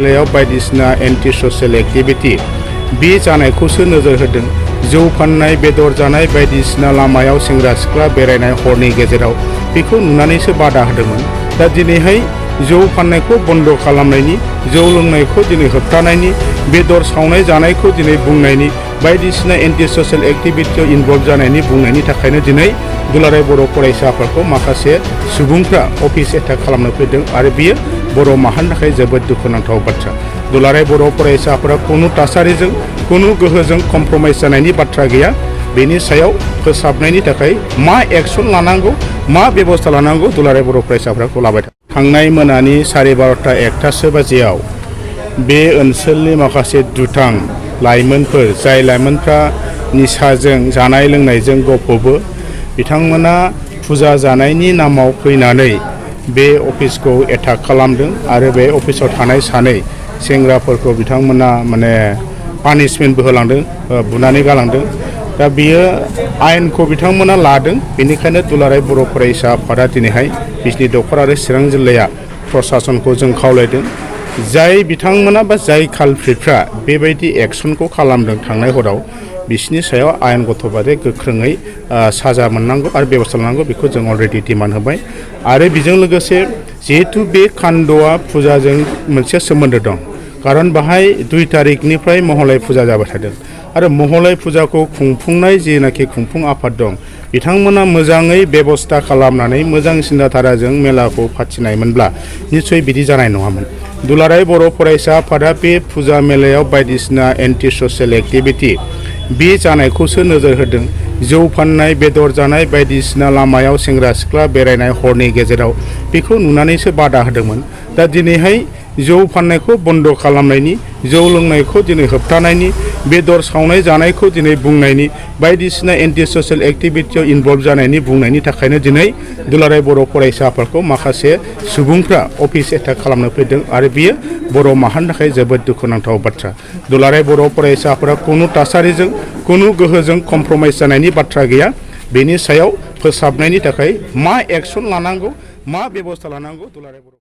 बेलायाव बायदिसिना anti social activity बे जानायखौसो नोजोर होदों। जौ फाननाय, बेदर जानाय, बायदिसिना लामायाव सेंग्रा सिख्ला बेरायनाय हरनि गेजेराव बेखौ नुनानैसो बादा होदोंमोन। दा दिनैहाय जौ फाननायखौ बन्द खालामनायनि, जौ लोंनायखौ दिनै होबथानायनि, बेदर सावनाय जानायखौ दिनै बुंनायनि, बायदिसिना एन्टि ससियेल एक्टिभिटियाव इनभल्भ जानायनि बुंनायनि थाखायनो दिनै दुलाराय बर' फरायसा आफादखौ माखासे सुबुंफ्रा अफिस एटाक खालामनो फैदों आरो बियो बर' माहारिनि थाखाय जोबोद दुखुनांथाव बाथ्रा। दुलाराय बर' फरायसा आफादा खुनु थासारिजों, खुनु गोहोजों कमप्रमाइज जानायनि बाथ्रा गैया। बेनि सायाव फोसाबनायनि थाखाय मा एक्सन लानांगौ, मा बेबस्था लानांगौ दुलाराय बर' फरायसा आफादखौ लाबाय थादों। थांनाय मोनानि 12:30 बाजियाव बे ओनसोलनि माखासे दुथां लाइमोनफोर, जाय लाइमोनफ्रा निसाजों, जानाय लोंनायजों गफबो, बिथांमोना फुजा जानायनि नामाव फैनानै बे अफिसखौ एटाक खालामदों आरो बे अफिसाव थानाय सानै सेंग्राफोरखौ बिथांमोना पानिशमेन्टबो होलांदों, बुनानै गालांदों। दा बियो आयेनखौ बिथांमोना लादों। बेनिखायनो दुलाराय बर' फरायसा आफादा दिनैहाय बिजनि दखर आरो चिरां जिल्लाया प्रसासनखौ जों खावलायदों, जाय बिथांमोना बा जाय कालप्रिटफ्रा बेबायदि एक्सनखौ खालामदों थांनाय हराव, बिसोरनि सायाव आयेनगत बादै गोख्रोङै साजा मोननांगौ आरो बेबस्था लानांगौ। बेखौ जों अलरेडि डिमान्ड होबाय। आरो बेजों लोगोसे जिहेतु बे कान्द'आ फुजाजों मोनसे सोमोन्दो दं, खारन बाहाय 2 तारिखनिफ्राय महलय फुजा जाबाय थादों आरो महलय फुजाखौ खुंफुंनाय जेनाखि खुंफुं आफाद दं, बिथांमोना मोजाङै बेबस्था खालामनानै मोजां सिन्थाधाराजों मेलाखौ फाथिनायमोनब्ला निस्सय बिदि जानाय नङामोन। दुलाराय बर' फरायसा आफादा बे फुजा मेलायाव बायदिसिना एन्टि ससियेल एक्टिभिटी बे जानायखौसो नोजोर होदों। जौ फाननाय, बेदर जानाय, बायदिसिना लामायाव सेंग्रा सिख्ला बेरायनाय हरनि गेजेराव बेखौ नुनानैसो बादा होदोंमोन। दा दिनैहाय जौ फाननायखौ बन्द खालामनायनि, जौ लोंनायखौ दिनै होबथानायनि, बेदर सावनाय जानायखौ दिनै बुंनायनि, बायदिसिना एन्टि ससियेल एक्टिभिटियाव इनभल्भ जानायनि बुंनायनि थाखायनो दिनै दुलाराय बर' फरायसा आफादखौ माखासे सुबुंफ्रा अफिस एटाक खालामनो फैदों आरो बियो बर' माहारिनि थाखाय जोबोद दुखुनांथाव बाथ्रा। दुलाराय बर' फरायसा आफादा खुनु थासारिजों, खुनु गोहोजों कमप्रमाइज जानायनि बाथ्रा गैया। बेनि सायाव फोसाबनायनि थाखाय मा एक्सन लानांगौ, मा बेबस्था लानांगौ दुलाराय बर'